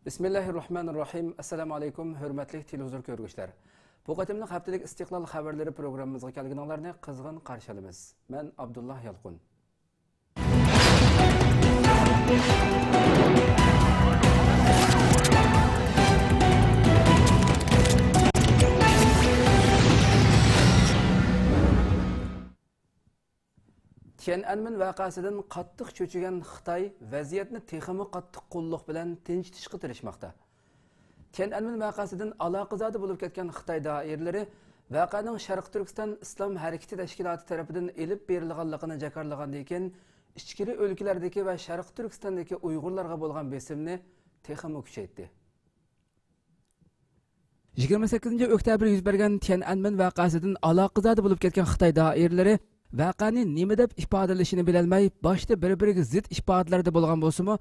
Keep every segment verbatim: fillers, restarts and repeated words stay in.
بىسمىللاھىررەھمانىررەھىم. ئەسسالامۇ ئەلەيكۇم، ھۆرمەتلىك تېلېۋىزور كۆرگۈچىلەر. بۇ قېتىملىق ھەپتىلىك ئىستىقلال خەۋەرلىرى پروگراممىمىزغا كەلگىنىڭلارنى قىزغىن قارشى ئالىمىز. مەن ئابدۇللا يالقۇن. تيەنئەنمېن ۋەقەسىدىن قاتتىق چۆچۈگەن خىتاي ۋەزىيەتنى تېخىمۇ قاتتىق قۇللۇق بىلەن تىنچىتىشقا تىرىشماقتا. تيەنئەنمېن ۋەقەسىدىن ئالاقىزادە بولۇپ كەتكەن خىتاي دائىرىلىرى ۋەقەنىڭ شەرقىي تۈركىستان ئىسلام ھەرىكىتى تەشكىلاتى تەرىپىدىن ئېلىپ بېرىلغانلىقىنى جاكارلىغاندىن كېيىن، ئىچكىرى ئۆلكىلەردىكى ۋە شەرقىي تۈركىستاندىكى ئۇيغۇرلارغا بولغان بېسىمنى تېخىمۇ كۈچەيتتى. يىگىرمە سەككىزىنچى ئۆكتەبىر يۈز بەرگەن تيەنئەنمېن ۋەقەسىدىن ئالاقىزادە بولۇپ كەتكەن خىتاي دائىرىلىرى ۋەقەنى نېمە دەپ ئىپادىلىشىنى بىلەلمەي، باشتا بىر-بىرىگە زىت ئىپادىلەردە بولغان بولسىمۇ،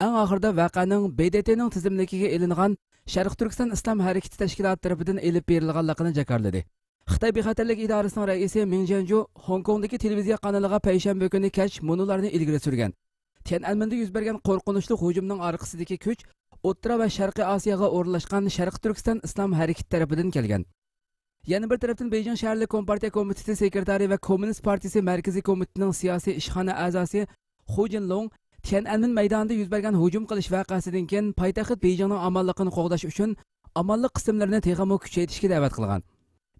ئەڭ ئاخىرىدا ۋەقەنىڭ بېدېتېنىڭ تىزىملىكىگە ئېلىنغان شەرقىي تۈركىستان ئىسلام ھەرىكىتى تەشكىلاتى تەرىپىدىن ئېلىپ بېرىلغانلىقىنى جاكارلىدى. خىتاي بىخەتەرلىك ئىدارىسىنىڭ رەئىسى مېڭ جيەنجۇ خوڭكوڭدىكى تېلېۋىزىيە قانىلىغا پەيشەنبە كۈنى كەچ مۇنۇلارنى ئىلگىرى سۈرگەن: تيەنئەنمېندە يۈز بەرگەن قورقۇنچلۇق ھۇجۇمنىڭ ئارقىسىدىكى كۈچ ئوتتۇرا ۋە شەرقىي ئاسىياغا ئورۇنلاشقان شەرقىي تۈركىستان ئىسلام ھەرىكىتى تەرىپىدىن كەلگەن. يەنە بىر تەرەپتىن، بېيجىڭ شەھەرلىك كومپارتىيە كومىتېتى سېكرېتارى ۋە كوممۇنىست پارتىيىسى مەركىزىي كومىتېتىنىڭ سىياسىي ئىشخانا ئەزاسى خۇ جىنلۇڭ تيەنئەنمېن مەيدانىدا يۈز بەرگەن ھۇجۇم قىلىش ۋەقەسىدىن كېيىن پايتەخت بېيجىڭنىڭ ئامانلىقىنى قوغداش ئۈچۈن ئامانلىق قىسىملىرىنى تېخىمۇ كۈچەيتىشكە دەۋەت قىلغان.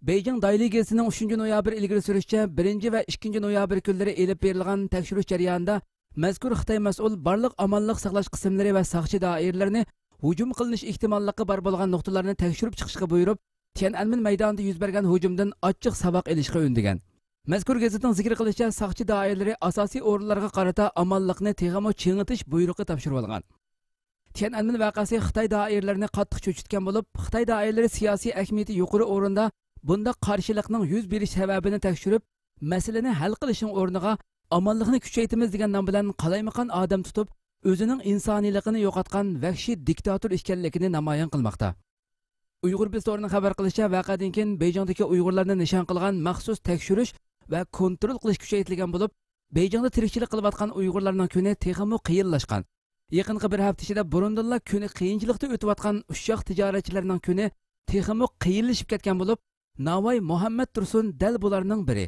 بېيجىڭ دايلى گېزىتىنىڭ ئۈچىنچى نويابىر ئىلگىرى سۈرۈشىچە، بىرىنچى ۋە ئىككىنچى نويابىر كۈنلىرى ئېلىپ بېرىلغان تەكشۈرۈش جەريانىدا مەزكۇر خىتاي مەسئۇل بارلىق ئامانلىق ساقلاش قىسىملىرى ۋە ساقچى دائىرىلىرىنى ھۇجۇم قىلىنىش ئېھتىماللىقى بار بولغان نۇقتىلارنى تەكشۈرۈپ چىقىشقا بۇيرۇپ، تيەنئەنمېن مەيدانىدا يۈز بەرگەن ھۇجۇمدىن ئاچچىق ساۋاق ئېلىشقا ئۈندىگەن. مەزكۇر گېزىتنىڭ زىكىر قىلىشىچە، ساقچى دائىرىلىرى ئاساسىي ئورۇنلارغا قارىتا ئامانلىقنى تېخىمۇ چىڭىتىش بۇيرۇقى تاپشۇرۇۋالغان. تيەنئەنمېن ۋەقەسى خىتاي دائىرىلىرىنى قاتتىق چۆچۈتكەن بولۇپ، خىتاي دائىرىلىرى سىياسىي ئەھمىيىتى يۇقىرى ئورۇندا بۇنداق قارشىلىقنىڭ يۈز بېرىش سەۋەبىنى تەكشۈرۈپ، مەسىلىنى ھەل قىلىشنىڭ ئورنىغا، ئامانلىقنى كۈچەيتىمىز دېگەن نام بىلەن قالايمىقان ئادەم تۇتۇپ، ئۆزىنىڭ ئىنسانىيلىقىنى يوقاتقان ۋەھشىي دىكتاتور ئىكەنلىكىنى نامايان قىلماقتا. ئۇيغۇر بىستورىنىڭ خەۋەر قىلىشىچە، ۋەقەدىن كېيىن بېيجىڭدىكى ئۇيغۇرلارنى نىشان قىلغان مەخسۇس تەكشۈرۈش ۋە كونترول قىلىش كۈچەيتىلگەن بولۇپ، بېيجىڭدا تىرىكچىلىك قىلىۋاتقان ئۇيغۇرلارنىڭ كۈنى تېخىمۇ قىيىنلاشقان. يېقىنقى بىر ھەپتە ئىچىدە بۇرۇندىنلا كۈنى قىيىنچىلىقتا ئۆتۈۋاتقان ئۇششاق تىجارەتچىلەرنىڭ كۈنى تېخىمۇ قىيىنلىشىپ كەتكەن بولۇپ، ناۋاي مۇھەممەد تۇرسۇن دەل بۇلارنىڭ بىرى.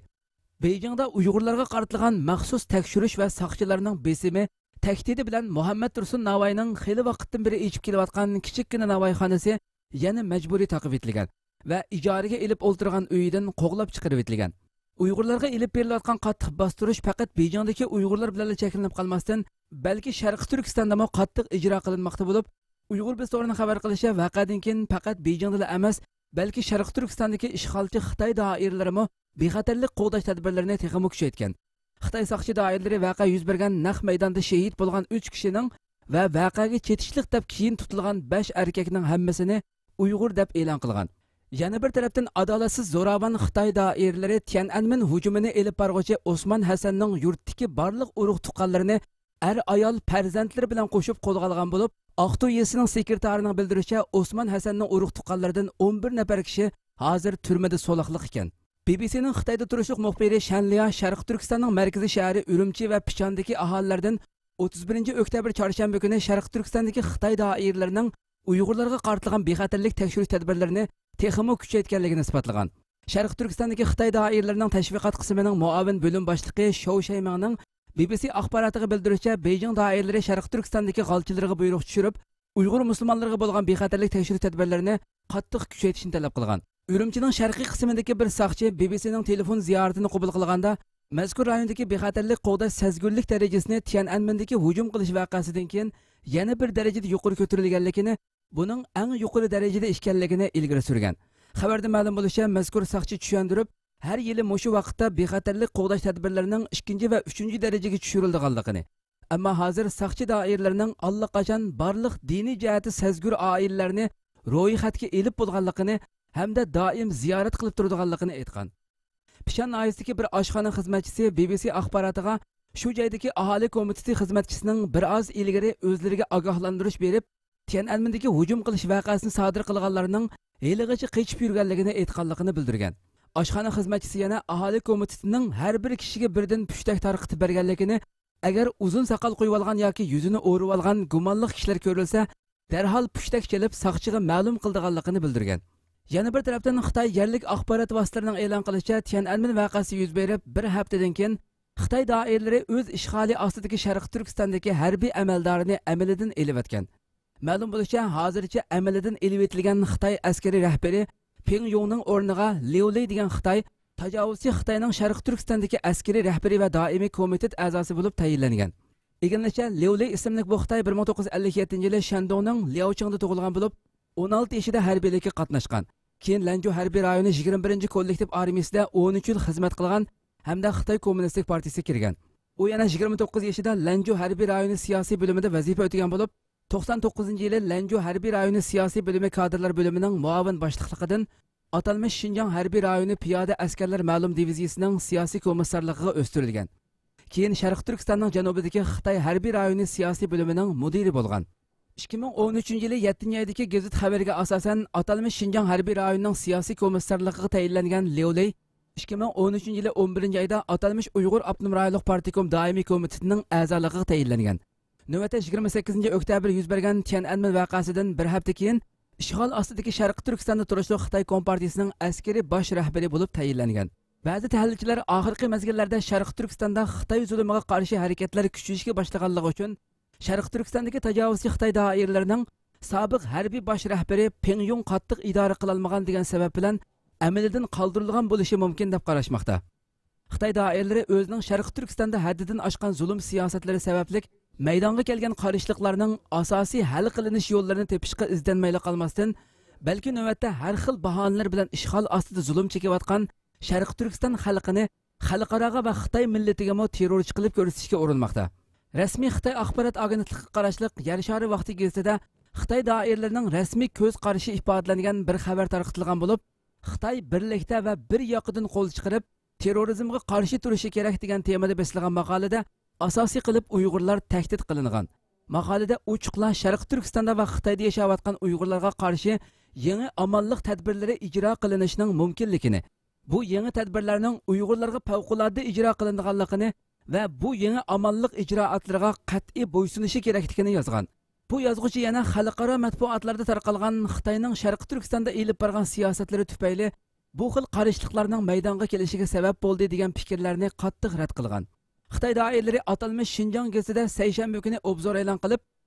بېيجىڭدا ئۇيغۇرلارغا قارىتىلغان مەخسۇس تەكشۈرۈش ۋە ساقچىلارنىڭ بېسىمى، تەھدىتى بىلەن مۇھەممەد تۇرسۇن ناۋاينىڭ خېلى ۋاقىتتىن بېرى ئېچىپ كېلىۋاتقان كىچىككىنە ناۋايخانىسى يەنە مەجبۇرىي تاقىۋېتىلگەن ۋە ئىجارىگە ئېلىپ ئولتۇرغان ئۆيىدىن قوغلاپ چىقىرىۋېتىلگەن. ئۇيغۇرلارغا ئېلىپ بېرىلىۋاتقان قاتتىق باستۇرۇش پەقەت بېيجىڭدىكى ئۇيغۇرلار بىلەنلا چەكلىنىپ قالماستىن، بەلكى شەرقىي تۈركىستاندىمۇ قاتتىق ئىجرا قىلىنماقتا بولۇپ، ئۇيغۇر بىستورىنىڭ خەۋەر قىلىشىچە، ۋەقەدىن كېيىن پەقەت بېيجىڭدىلا ئەمەس، بەلكى شەرقىي تۈركىستاندىكى ئىشغالچى خىتاي دائىرىلىرىمۇ بىخەتەرلىك قوغداش تەدبىرلىرىنى تېخىمۇ كۈچەيتكەن. خىتاي ساقچى دائىرىلىرى ۋەقە يۈز بەرگەن نەق مەيداندا شېھىت بولغان ئۈچ كىشىنىڭ ۋە ۋەقەگە چېتىشلىق دەپ كېيىن تۇتۇلغان بەش ئەركەكنىڭ ھەممىسىنى ئۇيغۇر دەپ ئېلان قىلغان. يەنە بىر تەرەپتىن، ئادالەتسىز زوراۋان خىتاي دائىرىلىرى تيەنئەنمېن ھۇجۇمىنى ئېلىپ بارغۇچى ئوسمان ھەسەننىڭ يۇرتتىكى بارلىق ئۇرۇق-تۇغقانلىرىنى ئەر-ئايال پەرزەنتلىرى بىلەن قوشۇپ قولغا ئالغان بولۇپ، ئاقتۇ يېزىسىنىڭ سېكرېتارىنىڭ بىلدۈرۈشىچە، ئوسمان ھەسەننىڭ ئۇرۇق-تۇغقانلىرىدىن ئون بىر نەپەر كىشى ھازىر تۈرمىدە سولاقلىق ئىكەن. بى بى سىنىڭ خىتايدا تۇرۇشلۇق مۇخبىرى شەن ليا شەرقىي تۈركىستاننىڭ مەركىزىي شەھىرى ئۈرۈمچى ۋە پىشاندىكى ئاھالىلەردىن ئوتتۇز بىرىنچى ئۆكتەبىر چارشەنبە كۈنى شەرقىي تۈركىستاندىكى خىتاي دائىرىلىرىنىڭ ئۇيغۇرلارغا قارىتىلغان بىخەتەرلىك تەكشۈرۈش تەدبىرلىرىنى تېخىمۇ كۈچەيتكەنلىكىنى ئىسپاتلىغان. شەرقىي تۈركىستاندىكى خىتاي دائىرىلىرىنىڭ تەشۋىقات قىسمىنىڭ مۇئاۋىن بۆلۈم باشلىقى شوۋ شەيمىڭنىڭ بى بى سى ئاخباراتىغا بىلدۈرۈشىچە، بېيجىڭ دائىرىلىرى شەرقىي تۈركىستاندىكى غالچىلىرىغا بۇيرۇق چۈشۈرۈپ، ئۇيغۇر مۇسۇلمانلىرىغا بولغان بىخەتەرلىك تەكشۈرۈش تەدبىرلىرىنى قاتتىق كۈچەيتىشنى تەلەپ قىلغان. ئۈرۈمچىنىڭ شەرقىي قىسمىدىكى بىر ساقچى بى بى سىنىڭ تېلېفون زىيارىتىنى قوبۇل قىلغاندا، مەزكۇر رايوندىكى بىخەتەرلىك قوغداش سەزگۈرلۈك دەرىجىسىنى تيەنئەنمېندىكى ھۇجۇم قىلىش ۋەقەسىدىن كېيىن يەنە بىر دەرىجىدە يۇقىرى كۆتۈرۈلگەنلىكىنى، بۇنىڭ ئەڭ يۇقىرى دەرىجىدە ئىكەنلىكىنى ئىلگىرى سۈرگەن. خەۋەردىن مەلۇم بولۇشىچە، مەزكۇر ساقچى چۈشەندۈرۈپ، ھەر يىلى مۇشۇ ۋاقىتتا بىخەتەرلىك قوغداش تەدبىرلىرىنىڭ ئىككىنچى ۋە ئۈچىنچى دەرىجىگە چۈشۈرۈلىدىغانلىقىنى، ئەمما ھازىر ساقچى دائىرىلىرىنىڭ ئاللىقاچان بارلىق دىنىي جەھەتتە سەزگۈر ئائىلىلەرنى رويخەتكە ئېلىپ بولغانلىقىنى ھەمدە دائىم زىيارەت قىلىپ تۇرىدىغانلىقىنى ئېيتقان. پىشان ناھىيەسىدىكى بىر ئاشخانا خىزمەتچىسى بى بى سى ئاخباراتىغا شۇ جايدىكى ئاھالە كومىتېتى خىزمەتچىسىنىڭ بىر ئاز ئىلگىرى ئۆزلىرىگە ئاگاھلاندۇرۇش بېرىپ، تيەنئەنمېندىكى ھۇجۇم قىلىش ۋەقەسىنى سادىر قىلغانلارنىڭ ھېلىغىچە قېچىپ يۈرگەنلىكىنى ئېيتقانلىقىنى بىلدۈرگەن. ئاشخانا خىزمەتچىسى يەنە ئاھالە كومىتېتىنىڭ ھەر بىر كىشىگە بىردىن پۈشتەك تارقىتىپ بەرگەنلىكىنى، ئەگەر ئۇزۇن ساقال قويۇۋالغان ياكى يۈزىنى ئورىۋالغان گۇمانلىق كىشىلەر كۆرۈلسە، دەرھال پۇشتەك چېلىپ، ساقچىغا مەلۇم قىلىدىغانلىقىنى بىلدۈرگەن. يەنە بىر تەرەپتىن، خىتاي يەرلىك ئاخبارات ۋاسىتىلىرىنىڭ ئېلان قىلىشىچە، تيەنئەنمېن ۋەقەسى يۈز بېرىپ بىر ھەپتىدىن كېيىن، خىتاي دائىرىلىرى ئۆز ئىشغالى ئاستىدىكى شەرقىي تۈركىستاندىكى ھەربىي ئەمەلدارىنى ئەمەلىيدىن ئېلىۋەتكەن. مەلۇم بولۇشىچە، ھازىرچە ئەمەلىيدىن ئېلىۋېتىلگەن خىتاي ئەسكىرىي رەھبىرى پېڭ يۇڭنىڭ ئورنىغا ليۇ لېي دېگەن خىتاي تاجاۋۇزچى خىتاينىڭ شەرقىي تۈركىستاندىكى ئەسكىرىي رەھبىرى ۋە دائىمىي كومىتېت ئەزاسى بولۇپ تەيىنلەنگەن. ئىگىلىنىشىچە، ليۇ لېي ئىسىملىك بۇ خىتاي بىر مىڭ توققۇز يۈز ئەللىك يەتتىنچى يىلى شەندۇڭنىڭ لياۋچىڭدا تۇغۇلغان بولۇپ، ئون ئالتە يېشىدا ھەربىيلىككە قاتناشقان. كېيىن لەنجۇ ھەربىي رايونى يىگىرمە بىرىنچى كوللېكتىپ ئارمىيىسىدە ئون ئۈچ يىل خىزمەت قىلغان ھەمدە خىتاي كوممۇنىستىك پارتىيىسىگە كىرگەن. ئۇ يەنە يىگىرمە توققۇز يېشىدا لەنجۇ ھەربىي رايونى سىياسىي بۆلۈمىدە ۋەزىپە ئۆتىگەن بولۇپ، توقسان توققۇزىنچى يىلى لەنجۇ ھەربىي رايونى سىياسىي بۆلۈمى كادىرلار بۆلۈمىنىڭ مۇئاۋىن باشلىقلىقىدىن ئاتالمىش شىنجاڭ ھەربىي رايونى پىيادە ئەسكەرلەر مەلۇم دىۋىزىيىسىنىڭ سىياسىي كومىسسارلىقىغا ئۆستۈرۈلگەن. كېيىن شەرقىي تۈركىستاننىڭ جەنۇبىدىكى خىتاي ھەربىي رايونى سىياسىي بۆلۈمىنىڭ مۇدىرى بولغان. ئىككى مىڭ ئون ئۈچىنچى يىلى يەتتىنچى ئايدىكى گېزىت خەۋىرىگە ئاساسەن، ئاتالمىش شىنجاڭ ھەربىي رايونىنىڭ سىياسىي كومىسسارلىقىغا تەيىنلەنگەن ليۇ لېي ئىككى مىڭ ئون ئۈچىنچى يىلى ئون بىرىنچى ئايدا ئاتالمىش ئۇيغۇر ئاپتونوم رايونلۇق پارتكوم دائىمىي كومىتېتىنىڭ ئەزالىقىغا تەيىنلەنگەن. نۆۋەتتە يىگىرمە سەككىزىنچى ئۆكتەبىر يۈز بەرگەن تيەنئەنمېن ۋەقەسىدىن بىر ھەپتە كېيىن، ئىشغال ئاستىدىكى شەرقىي تۈركىستاندا تۇرۇشلۇق خىتاي كومپارتىيىسىنىڭ ئەسكىرىي باش رەھبىرى بولۇپ تەيىنلەنگەن. بەزى تەھلىلچىلەر ئاخىرقى مەزگىللەردە شەرقىي تۈركىستاندا خىتاي زۇلۇمىغا قارشى ھەرىكەتلەر كۈچىيىشكە باشلىغانلىقى ئۈچۈن، شەرقىي تۈركىستاندىكى تاجاۋۇزچى خىتاي دائىرىلىرىنىڭ سابىق ھەربىي باش رەھبىرى پېڭ يۇڭ قاتتىق ئىدارە قىلالمىغان دېگەن سەۋەب بىلەن ئەمەلىيدىن قالدۇرۇلغان بولۇشى مۇمكىن دەپ قاراشماقتا. خىتاي دائىرىلىرى ئۆزىنىڭ شەرقىي تۈركىستاندا ھەددىدىن ئاشقان زۇلۇم سىياسەتلىرى سەۋەبلىك مەيدانغا كەلگەن قارشىلىقلارنىڭ ئاساسىي ھەل قىلىنىش يوللىرىنى تېپىشقا ئىزدەنمەيلا قالماستىن، بەلكى نۆۋەتتە ھەر خىل باھانىلەر بىلەن ئىشغال ئاستىدا زۇلۇم چېكىۋاتقان شەرقىي تۈركىستان خەلقىنى خەلقئاراغا ۋە خىتاي مىللىتىگىمۇ تېررورچى قىلىپ كۆرسىتىشكە ئۇرۇنماقتا. رەسمىي خىتاي ئاخبارات ئاگېنتلىقىغا قاراشلىق يەر شارى ۋاقتى گېزىتىدە خىتاي دائىرىلىرىنىڭ رەسمىي كۆز قارىشى ئىپادىلەنگەن بىر خەۋەر تارقىتىلغان بولۇپ، خىتاي بىرلىكتە ۋە بىر ياقىدىن قول چىقىرىپ، تېررورىزمغا قارشى تۇرۇشى كېرەك دېگەن تېمىدا بېسىلغان ماقالىدە ئاساسىي قىلىپ ئۇيغۇرلار تەھدىت قىلىنغان. ماقالىدە ئوچۇقلا شەرقىي تۈركىستاندا ۋە خىتايدا ياشاۋاتقان ئۇيغۇرلارغا قارشى يېڭى ئامانلىق تەدبىرلىرى ئىجرا قىلىنىشىنىڭ مۇمكىنلىكىنى، بۇ يېڭى تەدبىرلەرنىڭ ئۇيغۇرلارغا پەۋقۇلئاددە ئىجرا قىلىنىدىغانلىقىنى ۋە بۇ يېڭى ئامانلىق ئىجرائاتلىرىغا قەتئىي بويسۇنۇشى كېرەكلىكىنى يازغان. بۇ يازغۇچى يەنە خەلقئارا مەتبۇئاتلاردا تارقالغان خىتاينىڭ شەرقىي تۈركىستاندا ئېلىپ بارغان سىياسەتلىرى تۈپەيلى بۇ خىل قارشىلىقلارنىڭ مەيدانغا كېلىشىگە سەۋەب بولدى دېگەن پىكىرلەرنى قاتتىق رەت قىلغان. خىتاي دائىرىلىرى ئاتالمىش شىنجاڭ گېزىتىدە سەيشەنبە كۈنى ئوبزور ئېلان قىلىپ،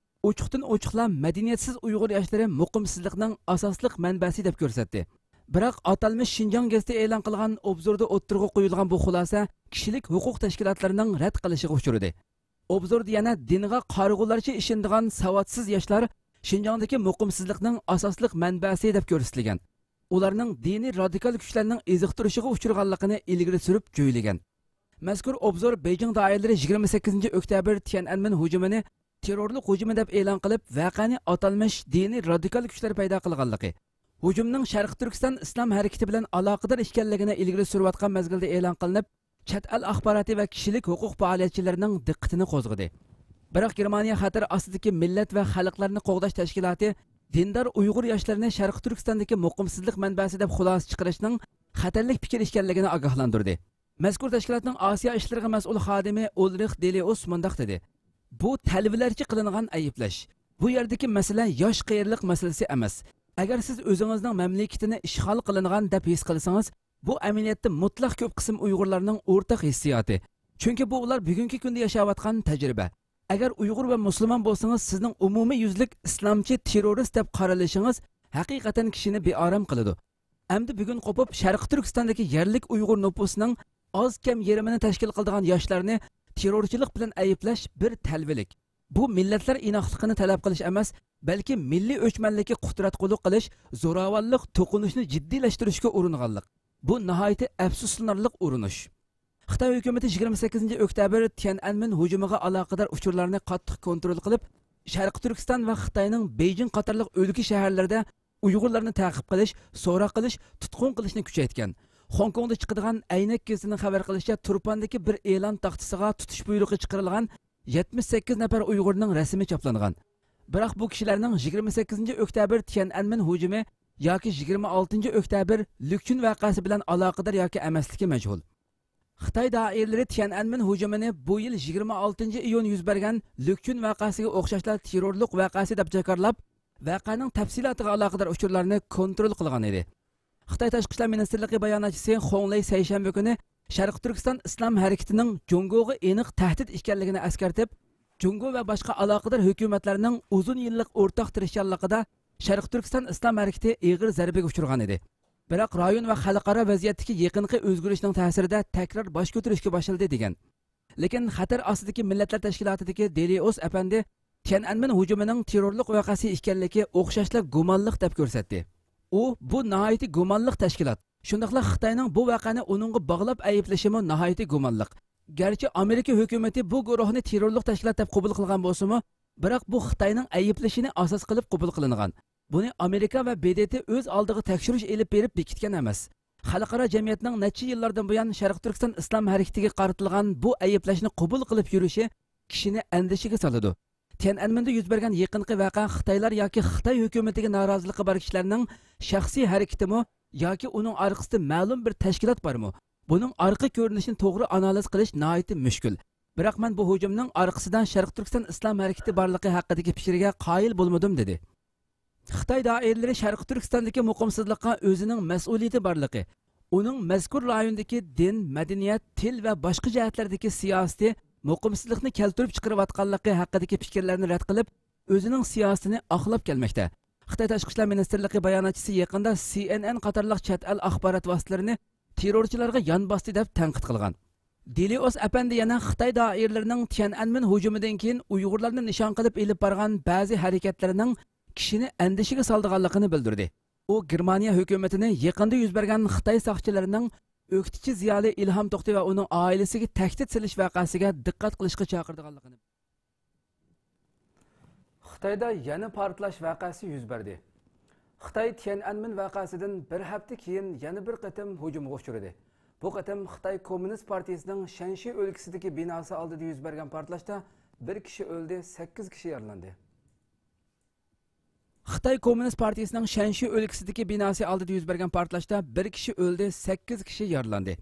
ئوچۇقتىن ئوچۇقلا مەدەنىيەتسىز ئۇيغۇر ياشلىرى مۇقىمسىزلىقنىڭ ئاساسلىق مەنبەسى دەپ كۆرسەتتى. بىراق ئاتالمىش شىنجاڭ گېزىتى ئېلان قىلغان ئوبزوردا ئوتتۇرىغا قويۇلغان بۇ خۇلاسە كىشىلىك ھوقۇق تەشكىلاتلىرىنىڭ رەت قىلىشىغا ئۇچرىدى. ئوبزوردا يەنە دىنغا قارىغۇلارچە ئىشىنىدىغان ساۋاتسىز ياشلار شىنجاڭدىكى مۇقىمسىزلىقنىڭ ئاساسلىق مەنبەسى دەپ كۆرسىتىلگەن. ئۇلارنىڭ دىنىي رادىكال كۈچلەرنىڭ ئېزىقتۇرۇشىغا ئۇچرىغانلىقىنى ئىلگىرى سۈرۈپ جۆيلىگەن. مەزكۇر ئوبزور بېيجىڭ دائىرىلىرى يىگىرمە سەككىزىنچى ئۆكتەبىر تيەنئەنمېن ھۇجۇمىنى تېررورلۇق ھۇجۇمى دەپ ئېلان قىلىپ، ۋەقەنى ئاتالمىش دىنىي رادىكال كۈچلەر پەيدا قىلغانلىقى، ھۇجۇمنىڭ شەرقىي تۈركىستان ئىسلام ھەرىكىتى بىلەن ئالاقىدار ئىكەنلىكىنى ئىلگىرى سۈرۈۋاتقان مەزگىلدە ئېلان قىلىنىپ، چەت ئەل ئاخباراتى ۋە كىشىلىك ھوقۇق پائالىيەتچىلىرىنىڭ دىققىتىنى قوزغىدى. بىراق گېرمانىيە خەتەر ئاستىدىكى مىللەت ۋە خەلقلەرنى قوغداش تەشكىلاتى دىندار ئۇيغۇر ياشلىرىنى شەرقىي تۈركىستاندىكى مۇقىمسىزلىق مەنبەسى دەپ خۇلاسە چىقىرىشنىڭ خەتەرلىك پىكىر ئىكەنلىكىنى ئاگاھلاندۇردى. مەزكۇر تەشكىلاتنىڭ ئاسىيا ئىشلىرىغا مەسئۇل خادىمى ئۇلرىخ دېلىئۇس مۇنداق دېدى: «بۇ تەلۋىلەرچە قىلىنغان ئەيىبلەش. بۇ يەردىكى مەسىلە ياش قېرىلىق مەسىلىسى ئەمەس. ئەگەر سىز ئۆزىڭىزنىڭ مەملىكىتىنى ئىشغال قىلىنغان دەپ ھېس قىلسىڭىز، بۇ ئەمەلىيەتتە مۇتلەق كۆپ قىسىم ئۇيغۇرلارنىڭ ئورتاق ھېسسىياتى. چۈنكى بۇ ئۇلار بۈگۈنكى كۈندە ياشاۋاتقان تەجرىبە. ئەگەر ئۇيغۇر ۋە مۇسۇلمان بولسىڭىز، سىزنىڭ ئومۇمىي يۈزلۈك ئىسلامچى تېررورىست دەپ قارىلىشىڭىز ھەقىقەتەن كىشىنى بىئارام قىلىدۇ.» ئەمدى بۈگۈن قوپۇپ، شەرقىي تۈركىستاندىكى يەرلىك ئۇيغۇر نوپۇسىنىڭ ئاز كەم يېرىمىنى تەشكىل قىلىدىغان ياشلارنى تېررورچىلىق بىلەن ئەيىبلەش بىر تەلۋىلىك. بۇ مىللەتلەر ئىناقلىقىنى تەلەپ قىلىش ئەمەس، بەلكى مىللىي ئۆچمەنلىككە قۇتراتقۇلۇق قىلىش، زوراۋانلىق، توقۇنۇشنى جىددىيلەشتۈرۈشكە ئۇرۇنغانلىق. بۇ ناھايىتى ئەپسۇسلىنارلىق ئۇرۇنۇش. خىتاي ھۆكۈمىتى يىگىرمە سەككىزىنچى ئۆكتەبىر تيەنئەنمېن ھۇجۇمىغا ئالاقىدار ئۇچۇرلارنى قاتتىق كونترول قىلىپ، شەرقىي تۈركىستان ۋە خىتاينىڭ بېيجىڭ قاتارلىق ئۆلكە شەھەرلىرىدە ئۇيغۇرلارنى تەقىب قىلىش، سوراق قىلىش، تۇتقۇن قىلىشنى كۈچەيتكەن. خوڭكوڭدا چىقىدىغان ئەينەك گېزىتىنىڭ خەۋەر قىلىشىچە، تۇرپاندىكى بىر ئېلان تاختىسىغا تۇتۇش بۇيرۇقى چىقىرىلغان يەتمىش سەككىز نەپەر ئۇيغۇرنىڭ رەسىمى چاپلانغان. بىراق بۇ كىشىلەرنىڭ يىگىرمە سەككىزىنچى ئۆكتەبىر تيەنئەنمېن ھۇجۇمى ياكى يىگىرمە ئالتىنچى ئۆكتەبىر لۈكچۈن ۋەقەسى بىلەن ئالاقىدار ياكى ئەمەسلىكى مەجھۇل. خىتاي دائىرىلىرى تيەنئەنمېن ھۇجۇمىنى بۇ يىل يىگىرمە ئالتىنچى ئىيۇن يۈز بەرگەن لۈكچۈن ۋەقەسىگە ئوخشاشلا تېررورلۇق ۋەقەسى دەپ جاكارلاپ، ۋەقەنىڭ تەپسىلاتىغا ئالاقىدار ئۇچۇرلارنى كونترول قىلغان ئىدى. خىتاي تاشقى ئىشلار مىنىستىرلىقى باياناتچىسى خۇڭ لېي سەيشەنبە كۈنى شەرقىي تۈركىستان ئىسلام ھەرىكىتىنىڭ جۇڭگوغا ئېنىق تەھدىت ئىكەنلىكىنى ئەسكەرتىپ، جۇڭگو ۋە باشقا ئالاقىدار ھۆكۈمەتلەرنىڭ ئۇزۇن يىللىق ئورتاق تىرىشچانلىقىدا شەرقىي تۈركىستان ئىسلام ھەرىكىتى ئېغىر زەربىگە ئۇچرىغان ئىدى. بىراق رايون ۋە خەلقئارا ۋەزىيەتتىكى يېقىنقى ئۆزگىرىشنىڭ تەسىرىدە تەكرار باش كۆتۈرۈشكە باشلىدى، دېگەن. لېكىن خەتەر ئاستىدىكى مىللەتلەر تەشكىلاتىدىكى دېلىئوس ئەپەندى تيەنئەنمېن ھۇجۇمىنىڭ تېررورلۇق ۋەقەسى ئىكەنلىكى ئوخشاشلا گۇمانلىق دەپ كۆرسەتتى. ئۇ، بۇ ناھايىتى گۇمانلىق تەشكىلات. شۇنداقلا خىتاينىڭ بۇ ۋەقەنى ئۇنىڭغا باغلاپ ئەيىبلىشىمۇ ناھايىتى گۇمانلىق. گەرچە ئامېرىكا ھۆكۈمىتى بۇ گۇرۇھنى تېررورلۇق تەشكىلات دەپ قوبۇل قىلغان بولسىمۇ، بىراق بۇ خىتاينىڭ ئەيىبلىشىنى ئاساس قىلىپ قوبۇل قىلىنغان. بۇنى ئامېرىكا ۋە ب د ت ئۆز ئالدىغا تەكشۈرۈش ئېلىپ بېرىپ بېكىتكەن ئەمەس. خەلقئارا جەمئىيەتنىڭ نەچچە يىللاردىن بۇيان شەرقىي تۈركىستان ئىسلام ھەرىكىتىگە قارىتىلغان بۇ ئەيىبلەشنى قوبۇل قىلىپ يۈرۈشى كىشىنى ئەندىشىگە سالىدۇ. تيەنئەنمېندە يۈز بەرگەن يېقىنقى ۋەقە خىتايلار ياكى خىتاي ھۆكۈمىتىگە نارازىلىقى بار كىشىلەرنىڭ شەخسىي ھەرىكىتىمۇ ياكى ئۇنىڭ ئارقىسىدا مەلۇم بىر تەشكىلات بارمۇ؟ بۇنىڭ ئارقا كۆرۈنۈشىنى توغرا ئانالىز قىلىش ناھايىتى مۈشكۈل. بىراق مەن بۇ ھۇجۇمنىڭ ئارقىسىدا شەرقىي تۈركىستان ئىسلام ھەرىكىتى بارلىقى ھەققىدىكى پىكىرگە قايىل بولمىدىم، دېدى. خىتاي دائىرىلىرى شەرقىي تۈركىستاندىكى مۇقىمسىزلىققا ئۆزىنىڭ مەسئۇلىيىتى بارلىقى، ئۇنىڭ مەزكۇر رايوندىكى دىن، مەدەنىيەت، تىل ۋە باشقا جەھەتلەردىكى سىياسىتى مۇقىمسىزلىقنى كەلتۈرۈپ چىقىرىۋاتقانلىقى ھەققىدىكى پىكىرلەرنى رەت قىلىپ، ئۆزىنىڭ سىياسىتىنى ئاقلاپ كەلمەكتە. خىتاي تاشقى ئىشلار مىنىستىرلىقى باياناتچىسى يېقىندا سى ئېن ئېن قاتارلىق چەت ئەل ئاخبارات ۋاسىتىلىرىنى تېررورچىلارغا يان باستى دەپ تەنقىد قىلغان. دېلىئوس ئەپەندى يەنە خىتاي دائىرىلىرىنىڭ تيەنئەنمېن ھۇجۇمىدىن كېيىن ئۇيغۇرلارنى نىشان قىلىپ ئېلىپ بارغان بەزى ھەرىكەتلىرىنىڭ كىشىنى ئەندىشىگە سالىدىغانلىقىنى بىلدۈردى. ئۇ گېرمانىيە ھۆكۈمىتىنى يېقىندا يۈز بەرگەن خىتاي ساقچىلىرىنىڭ ئۆكتىچى زىيالىي ئىلھام توختى ۋە ئۇنىڭ ئائىلىسىگە تەھدىت سېلىش ۋەقەسىگە دىققەت قىلىشقا چاقىرىدىغانلىقىنى. خىتايدا يەنە پارتلاش ۋەقەسى يۈز بەردى. خىتاي تيەنئەنمېن ۋەقەسىدىن بىر ھەپتە كېيىن يەنە بىر قېتىم ھۇجۇمغا ئۇچرىدى. بۇ قېتىم خىتاي كوممۇنىست پارتىيىسىنىڭ شەنشى ئۆلكىسىدىكى بىناسى ئالدىدا يۈز بەرگەن پارتلاشتا بىر كىشى ئۆلدى، سەككىز كىشى يارىلاندى. خىتاي كوممۇنىست پارتىيىسىنىڭ شەنشى ئۆلكىسىدىكى بىناسى ئالدىدا يۈز بەرگەن پارتلاشتا بىر كىشى ئۆلدى، سەككىز كىشى يارىلاندى.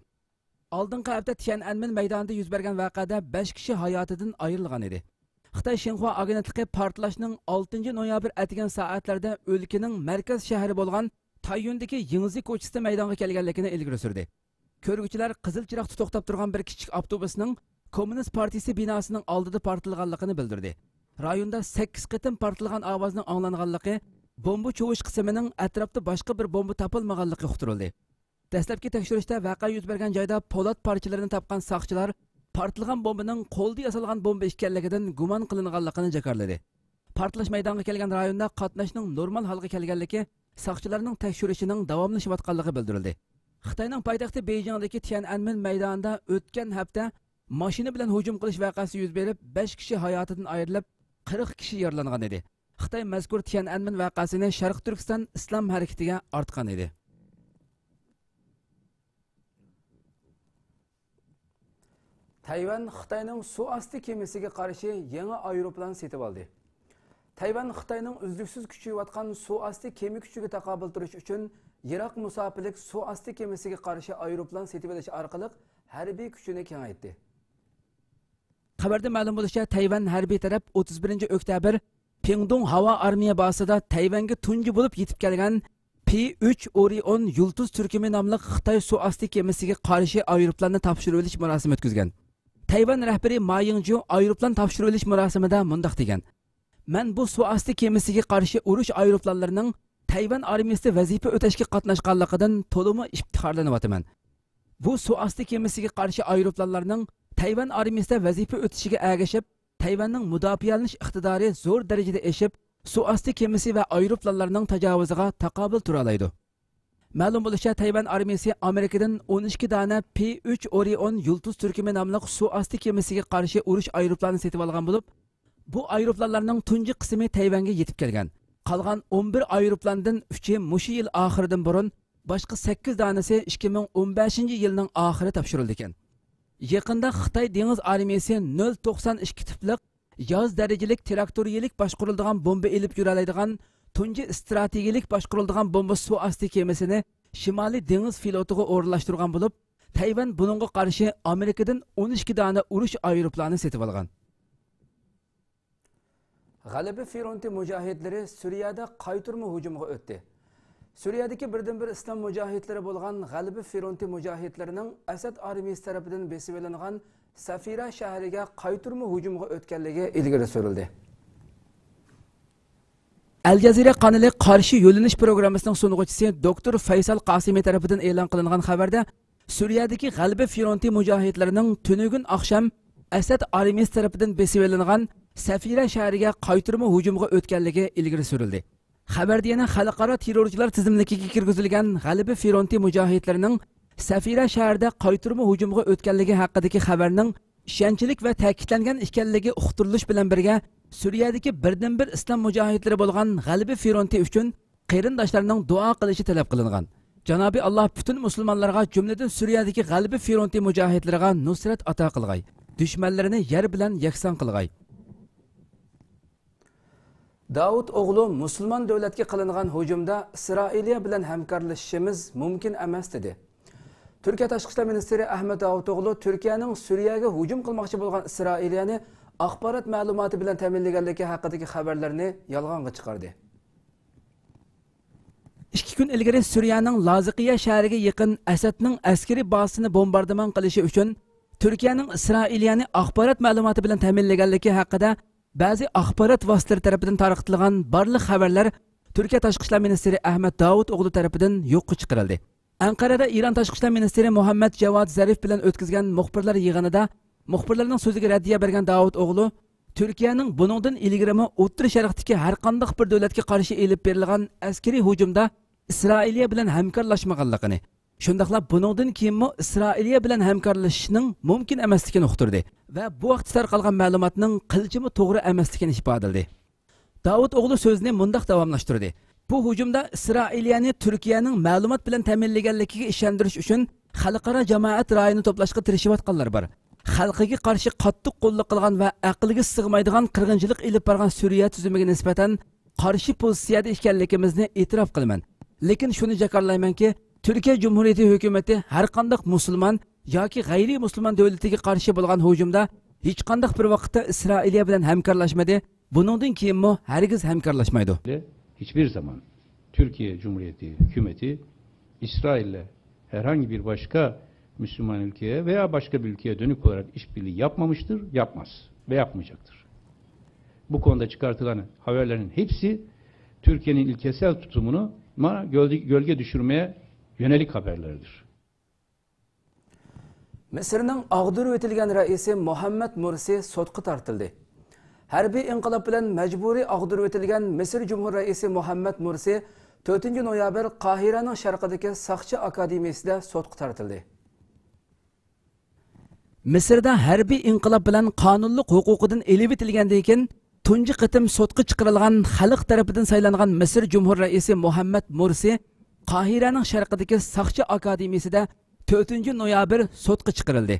ئالدىنقى ھەپتە تيەنئەنمېن مەيدانىدا يۈز بەرگەن ۋەقەدە بەش كىشى ھاياتىدىن ئايرىلغان ئىدى. خىتاي شىنخۇا ئاگېنتلىقى پارتلاشنىڭ ئالتىنچى نويابىر ئەتىگەن سائەتلەردە ئۆلكىنىڭ مەركەز شەھىرى بولغان تاييۈندىكى يىڭزى كوچىسىدا مەيدانغا كەلگەنلىكىنى ئىلگىرى سۈردى. كۆرگۈچىلەر قىزىل چىراغدا توختاپ تۇرغان بىر كىچىك ئاپتوبۇسنىڭ كوممۇنىست پارتىيىسى بىناسىنىڭ ئالدىدا پارتلىغانلىقىنى بىلدۈردى. رايوندا سەككىز قېتىم پارتلىغان ئاۋازنىڭ ئاڭلانغانلىقى، بومبا چوۋۇش قىسمىنىڭ ئەتراپتا باشقا بىر بومبا تاپالمىغانلىقى ئۇقتۇرۇلدى. دەسلەپكى تەكشۈرۈشتە ۋەقە يۈز بەرگەن جايدا پولات پارچىلىرىنى تاپقان ساقچىلار پارتلىغان بومبىنىڭ قولدا ياسالغان بومبا ئىكەنلىكىدىن گۇمان قىلىنغانلىقىنى جاكارلىدى. پارتلاش مەيدانغا كەلگەن رايوندا قاتناشنىڭ نورمال ھالغا كەلگەنلىكى، ساقچىلارنىڭ تەكشۈرۈشىنىڭ داۋاملىشىۋاتقانلىقى بىلدۈرۈلدى. خىتاينىڭ پايتەختى بېيجىڭدىكى تيەنئەنمېن مەيدانىدا ئۆتكەن ھەپتە ماشىنا بىلەن ھۇجۇم قىلىش ۋەقەسى يۈز بېرىپ، بەش كىشى ھاياتىدىن ئايرىلىپ، قىرىق كىشى يارىلانغان ئىدى. خىتاي مەزكۇر تيەنئەنمېن ۋەقەسىنى شەرقىي تۈركىستان ئىسلام ھەرىكىتىگە ئارتقان ئىدى. تەيۋەن خىتاينىڭ سۇ ئاستى كېمىسىگە قارشى يېڭى ئايروپىلان سېتىۋالدى. تەيۋەن خىتاينىڭ ئۈزلۈكسىز كۈچىيىۋاتقان سۇ ئاستى كېمە كۈچىگە تاقابىل تۇرۇش ئۈچۈن يىراق مۇساپىلىك سۇ ئاستى كېمىسىگە قارشى ئايروپىلان سېتىۋېلىش ئارقىلىق ھەربىي كۈچىنى كېڭەيتتى. خەۋەردە مەلۇم بولۇشىچە، تەيۋەن ھەربىي تەرەپ ئوتتۇز بىرىنچى ئۆكتەبىر پىڭدۇڭ ھاۋا ئارمىيە بازىسىدا تەيۋەنگە تۇنجى بولۇپ يېتىپ كەلگەن پى ئۈچ ئورىئون يۇلتۇز تۈركۈمى ناملىق خىتاي سۇ ئاستى كېمىسىگە قارشى ئايروپىلاننى تاپشۇرۇۋېلىش مۇراسىمى ئۆتكۈزگەن. تەيۋەن رەھبىرى ما يىڭجيۇ ئايروپىلان تاپشۇرۇۋېلىش مۇراسىمىدا مۇنداق دېگەن: مەن بۇ سۇ ئاستى كېمىسىگە قارشى ئۇرۇش ئايروپىلانلىرىنىڭ تەيۋەن ئارمىيىسىدا ۋەزىپە ئۆتەشكە قاتناشقانلىقىدىن تولىمۇ ئىپتىخارلىنىۋاتىمەن. بۇ سۇ ئاستى كېمىسىگە قارشى ئايروپىلانلارنىڭ تەيۋەن ئارمىيىسىدا ۋەزىپە ئۆتىشىگە ئەگىشىپ، تەيۋەننىڭ مۇداپىئەلىنىش ئىقتىدارى زور دەرىجىدە ئېشىپ، سۇ ئاستى كېمىسى ۋە ئايروپىلانلارنىڭ تاجاۋۇزىغا تاقابىل تۇرالايدۇ. مەلۇم بولۇشىچە، تەيۋەن ئارمىيىسى ئامېرىكىدىن ئون ئىككى دانە پى ئۈچ ئورىئون يۇلتۇز تۈركۈمى ناملىق سۇ ئاستى كېمىسىگە قارشى ئۇرۇش ئايروپىلانى سېتىۋالغان بولۇپ، بۇ ئايروپىلانلارنىڭ تۇنجى قىسمى تەيۋەنگە يېتىپ كەلگەن. قالغان ئون بىر ئايروپىلاندىن ئۈچى مۇشۇ يىل ئاخىرىدىن بۇرۇن، باشقا سەككىز دانىسى ئىككى مىڭ ئون بەشىنچى يىلنىڭ ئاخىرى تاپشۇرۇلىدىكەن. يېقىندا خىتاي دېڭىز ئارمىيىسى نۆل توقسان ئىككى تىپلىق ياز دەرىجىلىك تىراكتورىيىلىك باشقۇرۇلىدىغان بومبا ئېلىپ يۈرەلەيدىغان تۇنجى ئىستراتېگىيىلىك باشقۇرۇلىدىغان بومبا سۇ ئاستى كېمىسىنى شىمالىي دېڭىز فلوتىغا ئورۇنلاشتۇرغان بولۇپ، تەيۋەن بۇنىڭغا قارشى ئامېرىكىدىن ئون ئىككى دانە ئۇرۇش ئايروپىلانى سېتىۋالغان. غەلىبە فرونتى مۇجاھىدلىرى سۈرىيەدە قايتۇرما ھۇجۇمغا ئۆتتى. سۈرىيەدىكى بىردىنبىر ئىسلام مۇجاھىدلىرى بولغان غەلىبە فرونتى مۇجاھىدلىرىنىڭ ئەسەد ئارمىيىسى تەرىپىدىن بېسىۋېلىنغان سەفىرە شەھىرىگە قايتۇرما ھۇجۇمغا ئۆتكەنلىكى ئىلگىرى سۈرۈلدى. ئەل جەزىرە قانىلى قارشى يۆنىلىش پروگراممىسىنىڭ سۇنغۇچىسى دوكتور فەيسال قاسىمى تەرىپىدىن ئېلان قىلىنغان خەۋەردە، سۈرىيەدىكى غەلىبە فرونتى مۇجاھىدلىرىنىڭ تۈنۈگۈن ئاخشام ئەسەد ئارمىيىسى تەرىپىدىن بېسىۋېلىنغان سەفىرە شەھىرىگە قايتۇرما ھۇجۇمغا ئۆتكەنلىكى ئىلگىرى سۈرۈلدى. خەۋەردە يەنە خەلقئارا تېررورچىلار تىزىملىكىگە كىرگۈزۈلگەن غەلىبە فرونتى مۇجاھىدلىرىنىڭ سەفىرە شەھىرىدە قايتۇرما ھۇجۇمغا ئۆتكەنلىكى ھەققىدىكى خەۋەرنىڭ ئىشەنچلىك ۋە تەكىتلەنگەن ئىكەنلىكى ئۇقتۇرۇلۇش بىلەن بىرگە، سۈرىيەدىكى بىردىنبىر ئىسلام مۇجاھىدلىرى بولغان غەلىبە فرونتى ئۈچۈن قېرىنداشلارنىڭ دۇئا قىلىشى تەلەپ قىلىنغان. جانابى ئاللا پۈتۈن مۇسۇلمانلارغا، جۈملىدىن سۈرىيەدىكى غەلىبە فرونتى مۇجاھىدلىرىغا نۇسرەت ئاتا قىلغاي. دۈشمەنلىرىنى يەر بىلەن يەكسان قىلغاي. داۋۇت ئوغلۇ مۇسۇلمان دۆلەتكە قىلىنغان ھۇجۇمدا ئىسرائىلىيە بىلەن ھەمكارلىشىشىمىز مۇمكىن ئەمەس، دېدى. تۈركىيە تاشقى ئىشلار مىنىستىرى ئەھمەت داۋۇتئوغلۇ تۈركىيەنىڭ سۈرىيەگە ھۇجۇم قىلماقچى بولغان ئىسرائىلىيەنى ئاخبارات مەلۇماتى بىلەن تەمىنلىگەنلىكى ھەققىدىكى خەۋەرلەرنى يالغانغا چىقاردى. ئىككى كۈن ئىلگىرى سۈرىيەنىڭ لازىقىيە شەھىرىگە يېقىن ئەسەدنىڭ ئەسكىرىي بازىسىنى بومباردىمان قىلىشى ئۈچۈن تۈركىيەنىڭ ئىسرائىلىيەنى ئاخبارات مەلۇماتى بىلەن تەمىنلىگەنلىكى ھەققىدە بەزى ئاخبارات ۋاسىتىلىرى تەرىپىدىن تارقىتىلغان بارلىق خەۋەرلەر تۈركىيە تاشقى ئىشلار مىنىستىرى ئەھمەت داۋۇتئوغلۇ تەرىپىدىن يوققا چىقىرىلدى. ئەنقەرەدە ئىران تاشقى ئىشلار مىنىستىرى مۇھەممەد جاۋاد زەرىف بىلەن ئۆتكۈزگەن مۇخبىرلار يىغىنىدا مۇخبىرلارنىڭ سۆزىگە رەددىيە بەرگەن داۋۇتئوغلۇ، تۈركىيەنىڭ بۇنىڭدىن ئىلگىرىمۇ ئوتتۇرا شەرقتىكى ھەرقانداق بىر دۆلەتكە قارشى ئېلىپ بېرىلغان ئەسكىرىي ھۇجۇمدا ئىسرائىلىيە بىلەن ھەمكارلاشمىغانلىقىنى، شۇنداقلا بۇنىڭدىن كېيىنمۇ ئىسرائىلىيە بىلەن ھەمكارلىشىشنىڭ مۇمكىن ئەمەسلىكىنى ئۇقتۇردى ۋە بۇ ھەقتە تارقالغان مەلۇماتنىڭ قىلچىمۇ توغرا ئەمەسلىكىنى ئىپادىلىدى. داۋۇتئوغلۇ سۆزىنى مۇنداق داۋاملاشتۇردى: بۇ ھۇجۇمدا ئىسرائىلىيەنى تۈركىيەنىڭ مەلۇمات بىلەن تەمىنلىگەنلىكىگە ئىشەندۈرۈش ئۈچۈن خەلقئارا جامائەت رايىنى توپلاشقا تىرىشىۋاتقانلار بار. خەلقىگە قارشى قاتتىق قوللۇق قىلغان ۋە ئەقىلگە سىغمايدىغان قىرغىنچىلىق ئېلىپ بارغان سۈرىيە تۈزۈمىگە نىسبەتەن قارشى پوزىتسىيەدە ئىكەنلىكىمىزنى ئېتىراپ قىلىمەن. لېكىن شۇنى جاكارلايمەنكى، تۈركىيە جۇمھۇرىيىتى ھۆكۈمىتى ھەرقانداق مۇسۇلمان ياكى غەيرىي مۇسۇلمان دۆلىتىگە قارشى بولغان ھۇجۇمدا ھېچقانداق بىر ۋاقىتتا ئىسرائىلىيە بىلەن ھەمكارلاشمىدى، بۇنىڭدىن كېيىنمۇ ھەرگىز ھەمكارلاشمايدۇ. Hiçbir zaman Türkiye Cumhuriyeti hükümeti İsrail'le herhangi bir başka Müslüman ülkeye veya başka bir ülkeye dönük olarak işbirliği yapmamıştır, yapmaz ve yapmayacaktır. Bu konuda çıkartılan haberlerin hepsi Türkiye'nin ilkesel tutumunu ma-, gölge, gölge düşürmeye yönelik haberlerdir. مىسىرنىڭ ئاغدۇرۇۋېتىلگەن رەئىسى مۇھەممەد مۇرسى سوتقا تارتىلدى. ھەربىي ئىنقىلاب بىلەن مەجبۇرىي ئاغدۇرۇۋېتىلگەن مىسىر جۇمھۇر رەئىسى مۇھەممەد مۇرسى تۆتىنچى نويابىر قاھىرەنىڭ شەرقىدىكى ساقچى ئاكادېمىيىسىدە سوتقا تارتىلدى. مىسىردا ھەربىي ئىنقىلاب بىلەن قانۇنلۇق ھوقۇقىدىن ئېلىۋېتىلگەندىن كېيىن، تۇنجى قېتىم سوتقا چىقىرىلغان خەلق تەرىپىدىن سايلانغان مىسىر جۇمھۇر رەئىسى مۇھەممەد مۇرسى قاھىرەنىڭ شەرقىدىكى ساقچى ئاكادېمىيىسىدە تۆتىنچى نويابىر سوتقا چىقىرىلدى.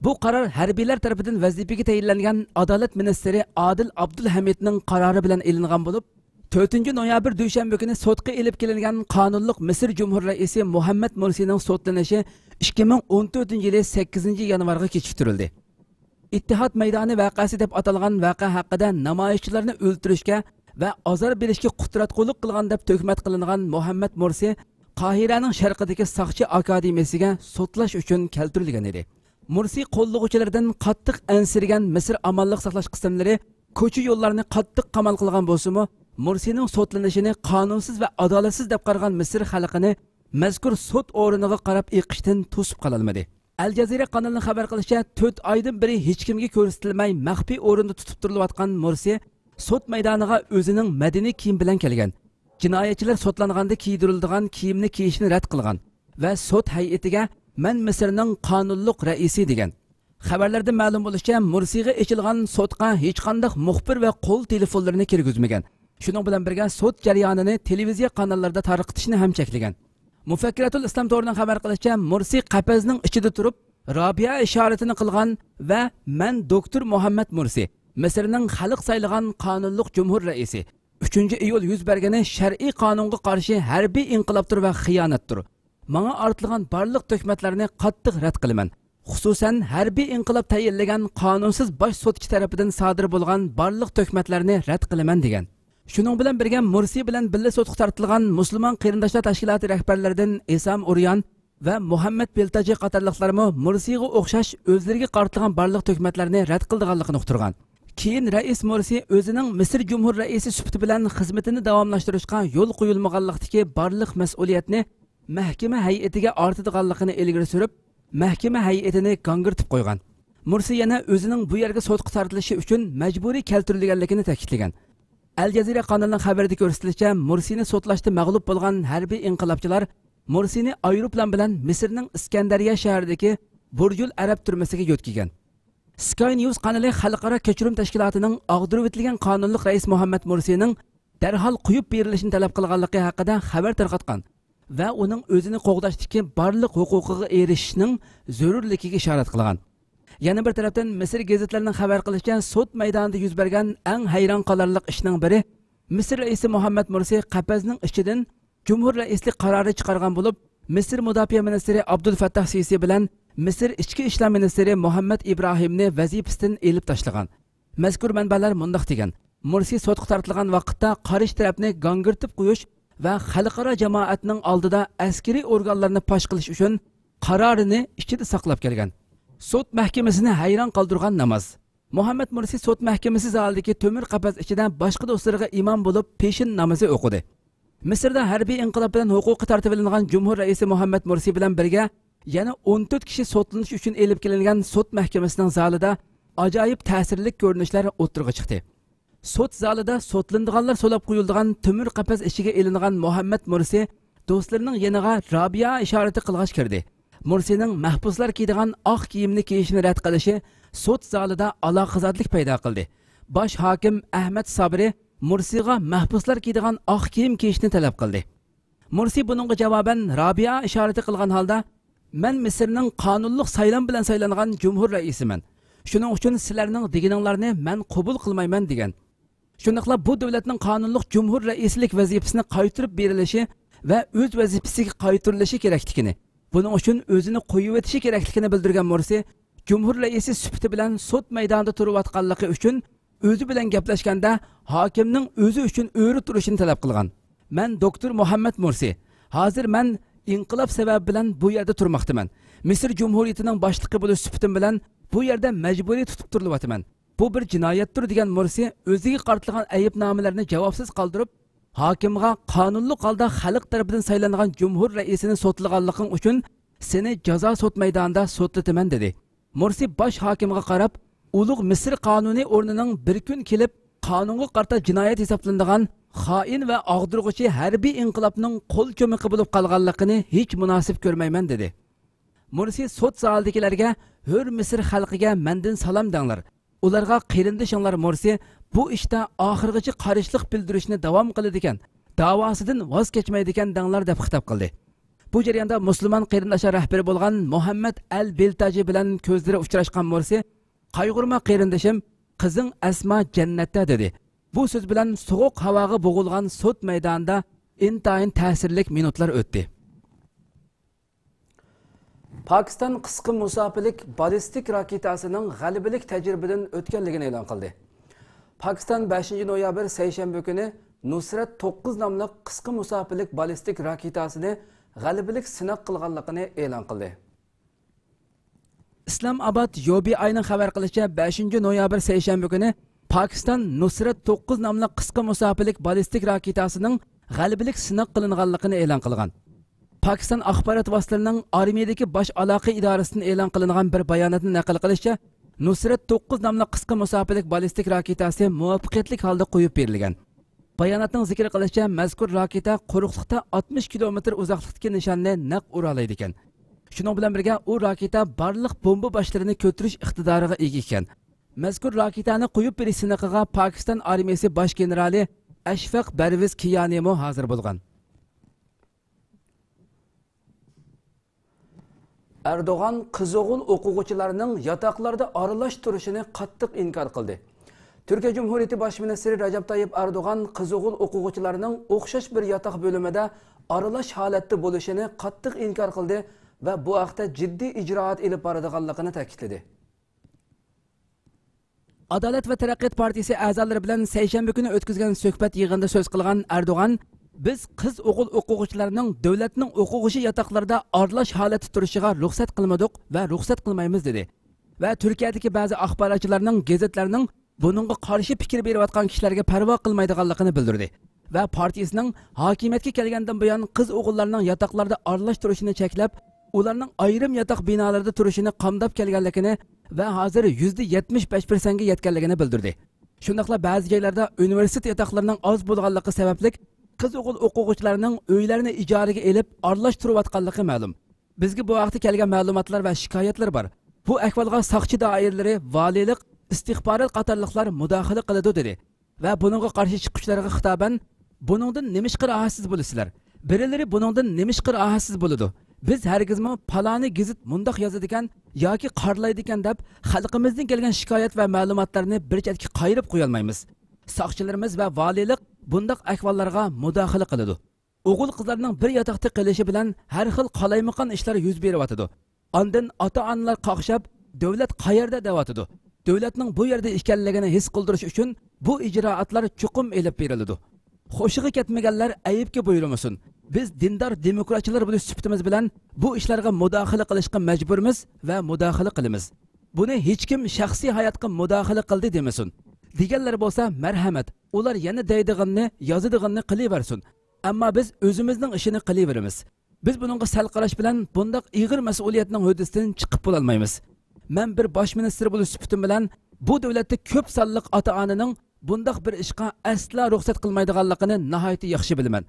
بۇ قارار ھەربىيلەر تەرىپىدىن ۋەزىپىگە تەيىنلەنگەن ئادالەت مىنىستىرى ئادىل ئابدۇلھەمىدنىڭ قارارى بىلەن ئېلىنغان بولۇپ، تۆتىنچى نويابىر دۈشەنبە كۈنى سوتقا ئېلىپ كېلىنگەن قانۇنلۇق مىسىر جۇمھۇر رەئىسى مۇھەممەد مۇرسىنىڭ سوتلىنىشى ئىككى مىڭ ئون تۆتىنچى يىلى سەككىزىنچى يانۋارغا كېچىكتۈرۈلدى. ئىتتىھاد مەيدانى ۋەقەسى دەپ ئاتالغان ۋەقە ھەققىدە نامايىشچىلارنى ئۆلتۈرۈشكە ۋە ئازار بېرىشكە قۇتراتقۇلۇق قىلغان دەپ تۆھمەت قىلىنغان مۇھەممەد مۇرسى قاھىرەنىڭ شەرقىدىكى ساقچى ئاكادېمىيىسىگە سوتلاش ئۈچۈن كەلتۈرۈلگەن ئىدى. مۇرسى قوللىغۇچىلىرىدىن قاتتىق ئەنسىرىگەن مىسىر ئامانلىق ساقلاش قىسىملىرى كوچا يوللارنى قاتتىق قامال قىلغان بولسىمۇ، مۇرسىنىڭ سوتلىنىشىنى قانۇنسىز ۋە ئادالەتسىز دەپ قارىغان مىسىر خەلقىنى مەزكۇر سوت ئورنىغا قاراپ ئېقىشتىن توسۇپ قالالمىدى. ئەل جەزىرە قانىلىنىڭ خەۋەر قىلىشىچە، تۆت ئايدىن بېرى ھېچكىمگە كۆرسىتىلمەي مەخپىي ئورۇندا تۇتۇپ تۇرۇلۇۋاتقان مۇرسى سوت مەيدانىغا ئۆزىنىڭ مەدەنىي كىيىمى بىلەن كەلگەن. جىنايەتچىلەر سوتلانغاندا كىيدۈرۈلىدىغان كىيىمنى كىيىشنى رەت قىلغان ۋە سوت ھەيئىتىگە، مەن مىسىرنىڭ قانۇنلۇق رەئىسى، دېگەن. خەۋەرلەردىن مەلۇم بولۇشىچە، مۇرسىغا ئېچىلغان سوتقا ھېچقانداق مۇخبىر ۋە قول تېلېفونلىرىنى كىرگۈزمىگەن. شۇنىڭ بىلەن بىرگە، سوت جەريانىنى تېلېۋىزىيە قاناللىرىدا تارقىتىشنى ھەم چەكلىگەن. مۇفەككىراتۇل ئىسلام تورىنىڭ خەۋەر قىلىشىچە، مۇرسى قەپەسنىڭ ئىچىدە تۇرۇپ، رابىيە ئىشارىتىنى قىلغان ۋە مەن دوكتور مۇھەممەد مۇرسى، مىسىرنىڭ خەلق سايلىغان قانۇنلۇق جۇمھۇر رەئىسى، ئۈچىنچى ئىيۇل يۈز بەرگىنى شەرئىي قانۇنغا قارشى ھەربىي ئىنقىلابتۇر ۋە خىيانەتتۇر. ماڭا ئارتىلغان بارلىق تۆھمەتلەرنى قاتتىق رەت قىلىمەن. خۇسۇسەن، ھەربىي ئىنقىلاب تەيىنلىگەن قانۇنسىز باش سوتچى تەرىپىدىن سادىر بولغان بارلىق تۆھمەتلەرنى رەت قىلىمەن، دېگەن. شۇنىڭ بىلەن بىرگە، مۇرسى بىلەن بىللە سوتقا تارتىلغان مۇسۇلمان قېرىنداشلار تەشكىلاتى رەھبەرلىرىدىن ئىسام ئۇريان ۋە مۇھەممەد بىلتاجى قاتارلىقلارمۇ مۇرسىغا ئوخشاش ئۆزلىرىگە قارىتىلغان بارلىق تۆھمەتلەرنى رەت قىلىدىغانلىقىنى ئۇقتۇرغان. كېيىن رەئىس مۇرسى ئۆزىنىڭ مىسىر جۇمھۇر رەئىسى سۈپىتى بىلەن خىزمىتىنى داۋاملاشتۇرۇشقا يول قويۇلمىغانلىقتىكى بارلىق مەسئۇلىيەتنى مەھكىمە ھەيئىتىگە ئارتىدىغانلىقىنى ئىلگىرى سۈرۈپ، مەھكىمە ھەيئىتىنى گاڭگىرىتىپ قويغان. مۇرسى يەنە ئۆزىنىڭ بۇ يەرگە سوتقا تارتىلىشى ئۈچۈن مەجبۇرىي كەلتۈرۈلگەنلىكىنى تەكىتلىگەن. ئەل جەزىرە قانىلىنىڭ خەۋىرىدە كۆرسىتىلىشىچە، مۇرسىنى سوتلاشتا مەغلۇپ بولغان ھەربىي ئىنقىلابچىلار مۇرسىنى ئايروپىلان بىلەن مىسىرنىڭ ئىسكەندەرىيە شەھىرىدىكى بۇرجۇل ئەرەب تۈرمىسىگە يۆتكىگەن. سكاي نيۇز قانىلى خەلقئارا كەچۈرۈم تەشكىلاتىنىڭ ئاغدۇرۇۋېتىلگەن قانۇنلۇق رەئىس مۇھەممەد مۇرسىنىڭ دەرھال قويۇپ بېرىلىشىنى تەلەپ قىلغانلىقى ھەققىدە خەۋەر تارقاتقان ۋە ئۇنىڭ ئۆزىنى قوغداشتىكى بارلىق ھوقۇقىغا ئېرىشىشنىڭ زۆرۈرلۈكىگە ئىشارەت قىلغان. يەنە بىر تەرەپتىن، مىسىر گېزىتلىرىنىڭ خەۋەر قىلىشىچە، سوت مەيدانىدا يۈز بەرگەن ئەڭ ھەيران قالارلىق ئىشنىڭ بىرى، مىسىر رەئىسى مۇھەممەد مۇرسى قەپەسنىڭ ئىچىدىن جۇمھۇر رەئىسلىك قارارى چىقارغان بولۇپ، مىسىر مۇداپىئە مىنىستىرى ئابدۇل فەتتاھ سىسى بىلەن مىسىر ئىچكى ئىشلار مىنىستىرى مۇھەممەد ئىبراھىمنى ۋەزىپىسىدىن ئېلىپ تاشلىغان. مەزكۇر مەنبەلەر مۇنداق دېگەن: مۇرسى سوتقا تارتىلغان ۋاقىتتا قارشى تەرەپنى گاڭگىرىتىپ قويۇش ۋە خەلقئارا جامائەتنىڭ ئالدىدا ئەسكىرىي ئورگانلارنى پاش قىلىش ئۈچۈن قارارىنى ئىچىدە ساقلاپ كەلگەن. سوت مەھكىمىسىنى ھەيران قالدۇرغان ناماز. مۇھەممەد مۇرسى سوت مەھكىمىسى زالىدىكى تۆمۈر قەپەس ئىچىدە باشقا دوستلىرىغا ئىمام بولۇپ پېشىن نامىزى ئوقۇدى. مىسىردا ھەربىي ئىنقىلاب بىلەن ھوقۇقى تارتىۋېلىنغان جۇمھۇر رەئىسى مۇھەممەد مۇرسى بىلەن بىرگە يەنە ئون تۆت كىشى سوتلىنىش ئۈچۈن ئېلىپ كېلىنگەن سوت مەھكىمىسىنىڭ زالىدا ئاجايىپ تەسىرلىك كۆرۈنۈشلەر ئوتتۇرىغا چىقتى. سوت زالىدا سوتلىنىدىغانلار سولاپ قويۇلىدىغان تۆمۈر قەپەس ئىچىگە ئېلىنغان مۇھەممەد مۇرسى دوستلىرىنىڭ يېنىغا رابىيە ئىشارىتى قىلغاچ كىردى. مۇرسىنىڭ مەھبۇسلار كىيىدىغان ئاق كىيىمنى كىيىشىنى رەت قىلىشى سوت زالىدا ئالاقىزادىلىك پەيدا قىلدى. باش ھاكىم ئەھمەد سابرى مۇرسىغا مەھبۇسلار كىيىدىغان ئاق كىيىم كىيىشنى تەلەپ قىلدى. مۇرسى بۇنىڭغا جاۋابەن رابىيە ئىشارىتى قىلغان ھالدا، مەن مىسىرنىڭ قانۇنلۇق سايلام بىلەن سايلانغان جۇمھۇر رەئىسىمەن. شۇنىڭ ئۈچۈن سىلەرنىڭ دېگىنىڭلارنى مەن قوبۇل قىلمايمەن، دېگەن. شۇنداقلا بۇ دۆلەتنىڭ قانۇنلۇق جۇمھۇر رەئىسلىك ۋەزىپىسىنى قايتۇرۇپ بېرىلىشى ۋە ئۆز ۋەزىپىسىگە قايتۇرۇلۇشى كېرەكلىكىنى، بۇنىڭ ئۈچۈن ئۆزىنى قويۇۋېتىشى كېرەكلىكىنى بىلدۈرگەن مۇرسى، جۇمھۇر رەئىسى سۈپىتى بىلەن سوت مەيدانىدا تۇرۇۋاتقانلىقى ئۈچۈن ئۆزى بىلەن گەپلەشكەندە ھاكىمنىڭ ئۆزى ئۈچۈن ئۆرە تۇرۇشىنى تەلەپ قىلغان. مەن دوكتور مۇھەممەد مۇرسى. ھازىر مەن ئىنقىلاب سەۋەبى بىلەن بۇ يەردە تۇرماقتىمەن. مىسىر جۇمھۇرىيىتىنىڭ باشلىقى بولۇش سۈپىتىم بىلەن بۇ يەردە مەجبۇرىي تۇتۇپ تۇرۇلۇۋاتىمەن. بۇ بىر جىنايەتتۇر، دېگەن مۇرسى ئۆزىگە قارىتىلغان ئەيىبنامىلەرنى جاۋابسىز قالدۇرۇپ، ھاكىمغا قانۇنلۇق ھالدا خەلق تەرىپىدىن سايلانغان جۇمھۇر رەئىسىنى سوتلىغانلىقىڭ ئۈچۈن سېنى جازا سوت مەيدانىدا سوتلىتىمەن، دېدى. مۇرسى باش ھاكىمغا قاراپ، ئۇلۇغ مىسىر قانۇنىي ئورنىنىڭ بىر كۈن كېلىپ، قانۇنغا قارىتا جىنايەت ھېسابلىنىدىغان خائىن ۋە ئاغدۇرغۇچى ھەربىي ئىنقىلابنىڭ قول چومىقى بولۇپ قالغانلىقىنى ھېچ مۇناسىپ كۆرمەيمەن، دېدى. مۇرسى سوت زالىدىكىلەرگە، ھۆر مىسىر خەلقىگە مەندىن سالام دەڭلار. ئۇلارغا قېرىندىشىڭلار مۇرسى بۇ ئىشتا ئاخىرغىچە قارشىلىق بىلدۈرۈشنى داۋام قىلىدىكەن، داۋاسىدىن ۋاز كەچمەيدىكەن دەڭلار، دەپ خىتاب قىلدى. بۇ جەرياندا مۇسۇلمان قېرىنداشلار رەھبىرى بولغان مۇھەممەد ئەل بىلتاجى بىلەن كۆزلىرى ئۇچراشقان مۇرسى، قايغۇرما قېرىندىشىم، قىزىڭ ئەسما جەننەتتە، دېدى. بۇ سۆز بىلەن سوغۇق ھاۋاغا بوغۇلغان سوت مەيدانىدا ئىنتايىن تەسىرلىك مىنۇتلار ئۆتتى. پاكىستان قىسقا مۇساپىلىك بالىستىك راكېتاسىنىڭ غەلىبىلىك تەجرىبىدىن ئۆتكەنلىكىنى ئېلان قىلدى. پاكىستان بەشىنچى نويابىر سەيشەنبە كۈنى نۇسرەت توققۇز ناملىق قىسقا مۇساپىلىك بالىستىك راكېتاسىنى غەلىبىلىك سىناق قىلغانلىقىنى ئېلان قىلدى. ئىسلام ئاباد يو بى ئاينىڭ خەۋەر قىلىشىچە، بەشىنچى نويابىر سەيشەنبە كۈنى پاكىستان نۇسرەت توققۇز ناملىق قىسقا مۇساپىلىك بالىستىك راكېتاسىنىڭ غەلىبىلىك سىناق قىلىنغانلىقىنى ئېلان قىلغان. پاكىستان ئاخبارات ۋاسىتىلىرىنىڭ ئارمىيىدىكى باش ئالاقە ئىدارىسىدىن ئېلان قىلىنغان بىر باياناتنى نەقىل قىلىشىچە، نۇسرەت توققۇز ناملىق قىسقا مۇساپىلىك بالىستىك راكېتاسى مۇۋەپپەقىيەتلىك ھالدا قويۇپ بېرىلگەن. باياناتنىڭ زىكىر قىلىشىچە، مەزكۇر راكېتا قۇرۇقلۇقتا ئاتمىش كىلومېتىر ئۇزاقلىقتىكى نىشاننى نەق ئۇرالايدىكەن. شۇنىڭ بىلەن بىرگە، ئۇ راكېتا بارلىق بومبا باشلىرىنى كۆتۈرۈش ئىقتىدارىغا ئىگە ئىكەن. مەزكۇر راكېتانى قويۇپ بېرىش سىنىقىغا پاكىستان ئارمىيىسى باش گېنېرالى ئەشفەق بەرۋىز كىيانىمۇ ھازىر بولغان. ئەردوغان قىزىغۇل ئوقۇغۇچىلارنىڭ ياتاقلاردا ئارىلاش تۇرۇشىنى قاتتىق ئىنكار قىلدى. تۈركىيە جۇمھۇرىيىتى باش مىنىستىرى رەجەپ تايىپ ئەردوغان قىزىغۇل ئوقۇغۇچىلارنىڭ ئوخشاش بىر ياتاق بۆلۈمىدە ئارىلاش ھالەتتە بولۇشىنى قاتتىق ئىنكار قىلدى ۋە بۇ ھەقتە جىددىي ئىجرائات ئېلىپ بارىدىغانلىقىنى تەكىتلىدى. ئادالەت ۋە تەرەققىيات پارتىيىسى ئەزالىرى بىلەن سەيشەنبە كۈنى ئۆتكۈزگەن سۆھبەت يىغىنىدا سۆز قىلغان ئەردوغان، «بىز قىز-ئوغۇل ئوقۇغۇچىلارنىڭ دۆلەتنىڭ ئوقۇغۇچى ياتاقلىرىدا ئارىلاش ھالەتتە تۇرۇشىغا رۇخسەت قىلمىدۇق ۋە رۇخسەت قىلمايمىز» دېدى. ۋە تۈركىيەدىكى بەزى ئاخباراتچىلارنىڭ، گېزىتلەرنىڭ بۇنىڭغا قارشى پىكىر بېرىۋاتقان كىشىلەرگە پەرۋا قىلمايدىغانلىقىنى بىلدۈردى ۋە پارتىيىسىنىڭ ھاكىمىيەتكە كەلگەندىن بۇيان قىز-ئوغۇللارنىڭ ياتاقلاردا ئارىلاش تۇرۇشىنى چەكلەپ، ئۇلارنىڭ ئايرىم ياتاق بىنالىرىدا تۇرۇشىنى قامداپ كەلگەنلىكىنى ۋە ھازىر يۈزدە يەتمىش بەش پىرسەنتكە يەتكەنلىكىنى بىلدۈردى. شۇنداقلا بەزى جايلاردا ئۇنىۋېرسىتېت ياتاقلىرىنىڭ ئاز بولغانلىقى سەۋەبلىك، قىز-ئوغۇل ئوقۇغۇچىلارنىڭ ئۆيلەرنى ئىجارىگە ئېلىپ ئارىلاش تۇرۇۋاتقانلىقى مەلۇم. بىزگە بۇ ھەقتە كەلگەن مەلۇماتلار ۋە شىكايەتلەر بار. بۇ ئەھۋالغا ساقچى دائىرىلىرى، ۋالىيلىق، ئىستىخبارات قاتارلىقلار مۇداخىلە قىلىدۇ، دېدى. ۋە بۇنىڭغا قارشى چىققۇچىلارغا خىتابەن، «بۇنىڭدىن نېمىشقا راھەتسىز بولىسىلەر؟» بىرىلىرى، «بۇنىڭدىن نېمىشقا راھەتسىز بولىدۇ؟ بىز ھەرگىزمۇ پالانى گېزىت مۇنداق يازىدىكەن ياكى قارىلايدىكەن دەپ خەلقىمىزدىن كەلگەن شىكايەت ۋە مەلۇماتلارنى بىر چەتكە قايرىپ قويالمايمىز. ساقچىلىرىمىز ۋە ۋالىيلىق بۇنداق ئەھۋاللارغا مۇداخىلە قىلىدۇ. ئوغۇل-قىزلارنىڭ بىر ياتاقتا قېلىشى بىلەن ھەر خىل قالايمىقان ئىشلار يۈز بېرىۋاتىدۇ. ئاندىن ئاتا-ئانىلار قاقشاپ، دۆلەت قەيەردە دەۋاتىدۇ. دۆلەتنىڭ بۇ يەردە ئىكەنلىكىنى ھېس قىلدۇرۇش ئۈچۈن بۇ ئىجرائاتلار چوقۇم ئېلىپ بېرىلىدۇ. خۇشىغا كەتمىگەنلەر ئەيىبكە بۇيرۇمىسۇن. بىز دىندار دېموكراتچىلار بولۇش سۈپىتىمىز بىلەن بۇ ئىشلارغا مۇداخىلە قىلىشقا مەجبۇرمىز ۋە مۇداخىلە قىلىمىز. بۇنى ھېچكىم شەخسىي ھاياتقا مۇداخىلە قىلدى دېمىسۇن. دېگەنلەر بولسا مەرھەمەت، ئۇلار يەنە دەيدىغىنىنى، يازىدىغىنىنى قىلىۋەرسۇن. ئەمما بىز ئۆزىمىزنىڭ ئىشىنى قىلىۋېرىمىز. بىز بۇنىڭغا سەل قاراش بىلەن بۇنداق ئېغىر مەسئۇلىيەتنىڭ ھۆددىسىدىن چىقىپ بولالمايمىز. مەن بىر باش مىنىستىر بولۇش سۈپىتىم بىلەن بۇ دۆلەتتە كۆپ سانلىق ئاتا-ئانىنىڭ بۇنداق بىر ئىشقا ئەسلا رۇخسەت قىلمايدىغانلىقىنى ناھايىتى ياخشى بىلىمەن.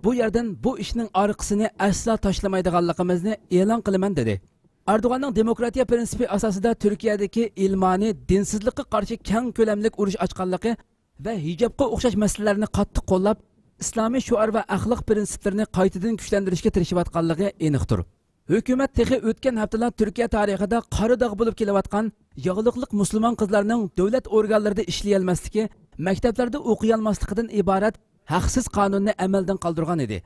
بۇ يەردىن بۇ ئىشنىڭ ئارقىسىنى ئەسلا تاشلىمايدىغانلىقىمىزنى ئېلان قىلىمەن، دېدى. ئەردوغاننىڭ دېموكراتىيە پىرىنسىپى ئاساسىدا تۈركىيەدىكى ئىلمانى دىنسىزلىققا قارشى كەڭ كۆلەملىك ئۇرۇش ئاچقانلىقى ۋە ھىجابقا ئوخشاش مەسىلىلەرنى قاتتىق قوللاپ، ئىسلامىي شوئار ۋە ئەخلاق پىرىنسىپلىرىنى قايتىدىن كۈچلەندۈرۈشكە تىرىشىۋاتقانلىقى ئېنىقتۇر. ھۆكۈمەت تېخى ئۆتكەن ھەپتىلەر تۈركىيە تارىخىدا قارا داغ بولۇپ كېلىۋاتقان ياغلىقلىق مۇسۇلمان قىزلارنىڭ دۆلەت ئورگانلىرىدا ئىشلىيەلمەسلىكى، مەكتەپلەردە ئوقۇيالماسلىقىدىن ئىبارەت ھەقسىز قانۇننى ئەمەلدىن قالدۇرغان ئىدى.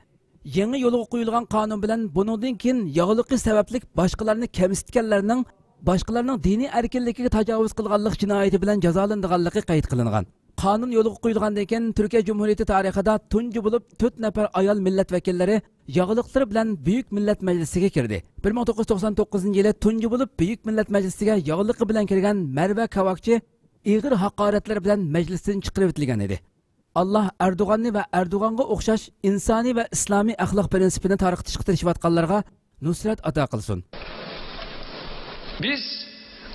يېڭى يولغا قويۇلغان قانۇن بىلەن بۇنىڭدىن كېيىن ياغلىقى سەۋەبلىك باشقىلارنى كەمسىتكەنلەرنىڭ باشقىلارنىڭ دىنىي ئەركىنلىكىگە تاجاۋۇز قىلغانلىق جىنايىتى بىلەن جازالىنىدىغانلىقى قەيت قىلىنغان. قانۇن يولغا قويۇلغاندىن كېيىن، تۈركىيە جۇمھۇرىيىتى تارىخىدا تۇنجى بولۇپ تۆت نەپەر ئايال مىللەت ۋەكىللىرى ياغلىقلىرى بىلەن بۈيۈك مىللەت مەجلىسىگە كىردى. بىر مىڭ توققۇز يۈز توقسان توققۇزىنچى يىلى تۇنجى بولۇپ بۈيۈك مىللەت مەجلىسىگە ياغلىقى بىلەن كىرگەن مەرۋە كاۋاكچى ئېغىر ھاقارەتلەر بىلەن مەجلىستىن چىقىرىۋېتىلگەن ئىدى. ئاللاھ ئەردوغاننى ۋە ئەردوغانغا ئوخشاش ئىنسانىي ۋە ئىسلامىي ئەخلاق پىرىنسىپىنى تارقىتىشقا تىرىشىۋاتقانلارغا نۇسرەت ئاتا قىلسۇن. Biz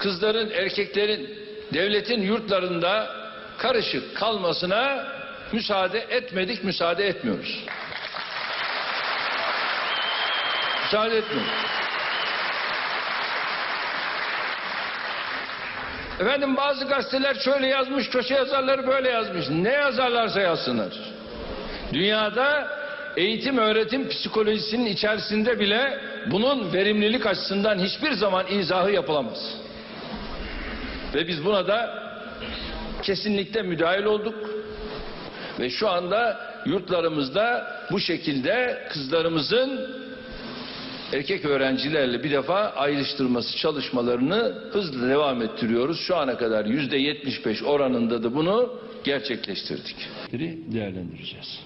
kızların, erkeklerin devletin yurtlarında karışık kalmasına müsaade etmedik, müsaade etmiyoruz. Müsaade etmiyoruz. Efendim, bazı gazeteler şöyle yazmış, köşe yazarları böyle yazmış. Ne yazarlarsa yazsınlar. Dünyada eğitim öğretim psikolojisinin içerisinde bile bunun verimlilik açısından hiçbir zaman izahı yapılamaz. Ve biz buna da kesinlikle müdahil olduk. Ve şu anda yurtlarımızda bu şekilde kızlarımızın erkek öğrencilerle bir defa ayrıştırması çalışmalarını hızla devam ettiriyoruz. Şu ana kadar yüzde yetmiş beş oranında da bunu gerçekleştirdik. Değerlendireceğiz.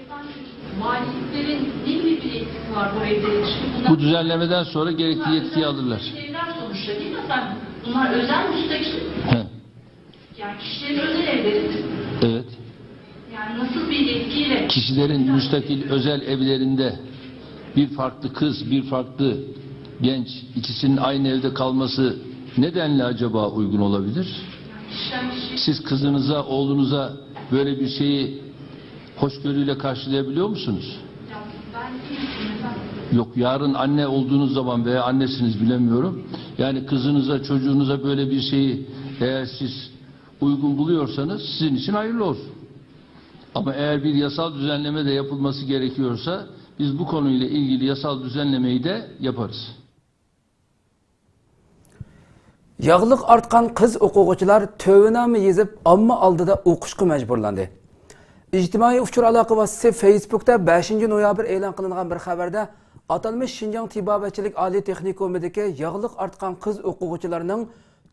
Efendim, valiliklerin ne gibi bir yetkisi var bu evde? Şimdi bunlar Bu düzenlemeden sonra gerekli yetkiyi alırlar. Evler sonuçta, değil mi efendim? Bunlar özel müstakil. He. Yani kişilerin özel evleri. Evet. Yani nasıl bir yetkiyle? Kişilerin müstakil özel evlerinde bir farklı kız, bir farklı genç, ikisinin aynı evde kalması nedenle acaba uygun olabilir? Siz kızınıza, oğlunuza böyle bir şeyi hoşgörüyle karşılayabiliyor musunuz? Yok, yarın anne olduğunuz zaman veya annesiniz, bilemiyorum. Yani kızınıza, çocuğunuza böyle bir şeyi eğer siz uygun buluyorsanız sizin için hayırlı olsun. Ama eğer bir yasal düzenleme de yapılması gerekiyorsa biz bu konuyla ilgili yasal düzenlemeyi de yaparız. ياغلىق ئارتقان قىز ئوقۇغۇچىلار تۆۋەننامە يېزىپ، ئامما ئالدىدا ئوقۇشقا مەجبۇرلاندى. ئىجتىمائىي ئۇچۇر ئالاقە ۋاسىتىسى فېيسبۇكتا بەشىنچى نويابىر ئېلان قىلىنغان بىر خەۋەردە، ئاتالمىش شىنجاڭ تېبابەتچىلىك ئالىي تېخنىكومىدىكى ياغلىق ئارتقان قىز ئوقۇغۇچىلارنىڭ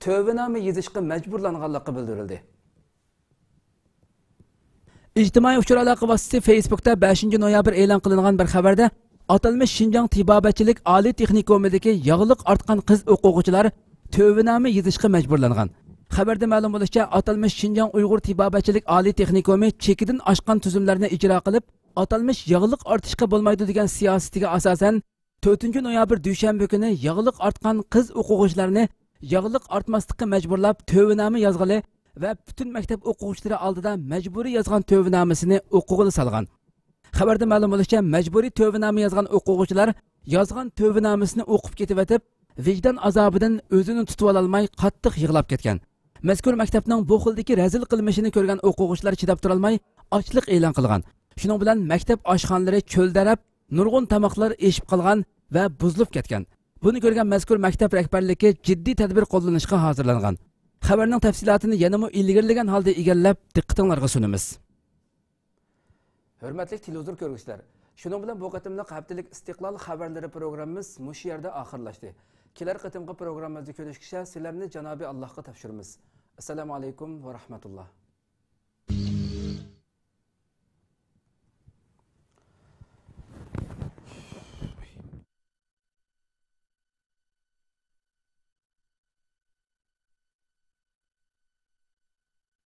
تۆۋىنامە يېزىشقا مەجبۇرلانغانلىقى بىلدۈرۈلدى. ئىجتىمائىي ئۇچۇر ئالاقە ۋاسىتىسى فېيسبۇكتا بەشىنچى نويابىر ئېلان قىلىنغان بىر خەۋەردە، ئاتالمىش شىنجاڭ تېبابەتچىلىك ئالىي تېخنىكومىدىكى ياغلىق ئارتقان قىز ئوقۇغۇچىلار تۆۋىنامە يېزىشقا مەجبۇرلانغان. خەۋەردە مەلۇم بولۇشىچە، ئاتالمىش شىنجاڭ ئۇيغۇر تېبابەتچىلىك ئالىي تېخنىكومى چېكىدىن ئاشقان تۈزۈملەرنى ئىجرا قىلىپ، ئاتالمىش ياغلىق ئارتىشقا بولمايدۇ دېگەن سىياسىتىگە ئاساسەن، تۆتىنچى نويابىر دۈشەنبە كۈنى ياغلىق ئارتقان قىز ئوقۇغۇچىلارنى ياغلىق ئارتماسلىققا مەجبۇرلاپ تۆۋىنامە يازغىلى ۋە پۈتۈن مەكتەپ ئوقۇغۇچىلىرى ئالدىدا مەجبۇرىي يازغان تۆۋىنامىسىنى ئوقۇغىلى سالغان. خەۋەردە مەلۇم بولۇشىچە، مەجبۇرىي تۆۋىنامە يازغان ئوقۇغۇچىلار يازغان تۆۋىنامىسىنى ئوقۇپ كېتىۋېتىپ، ۋىجدان ئازابىدىن ئۆزىنى تۇتۇۋالالماي قاتتىق يىغلاپ كەتكەن. مەزكۇر مەكتەپنىڭ بۇ خىلدىكى رەزىل قىلمىشىنى كۆرگەن ئوقۇغۇچىلار چىداپ تۇرالماي ئاچلىق ئېلان قىلغان. شۇنىڭ بىلەن مەكتەپ ئاشخانىلىرى چۆلدەرەپ، نۇرغۇن تاماقلار ئېشىپ قالغان ۋە بۇزۇلۇپ كەتكەن. بۇنى كۆرگەن مەزكۇر مەكتەپ رەھبەرلىكى جىددىي تەدبىر قوللىنىشقا ھازىرلانغان. خەۋەرنىڭ تەپسىلاتىنى يەنىمۇ ئىلگىرىلىگەن ھالدا ئىگىلەپ، دىققىتىڭلارغا سۇنىمىز. ھۆرمەتلىك تېلېۋىزور كۆرگۈچىلەر، شۇنىڭ بىلەن بۇ قېتىملىق ھەپتىلىك ئىستىقلال خەۋەرلىرى پروگراممىمىز مۇشۇ يەردە ئاخىرلاشتى. كېلەر قېتىمقى پروگراممىمىزدا كۆرۈشكىچە سىلەرنى جانابى ئاللاھقا تاپشۇرىمىز. ئەسسالامۇ ئەلەيكۇم ۋە رەھمەتۇللا.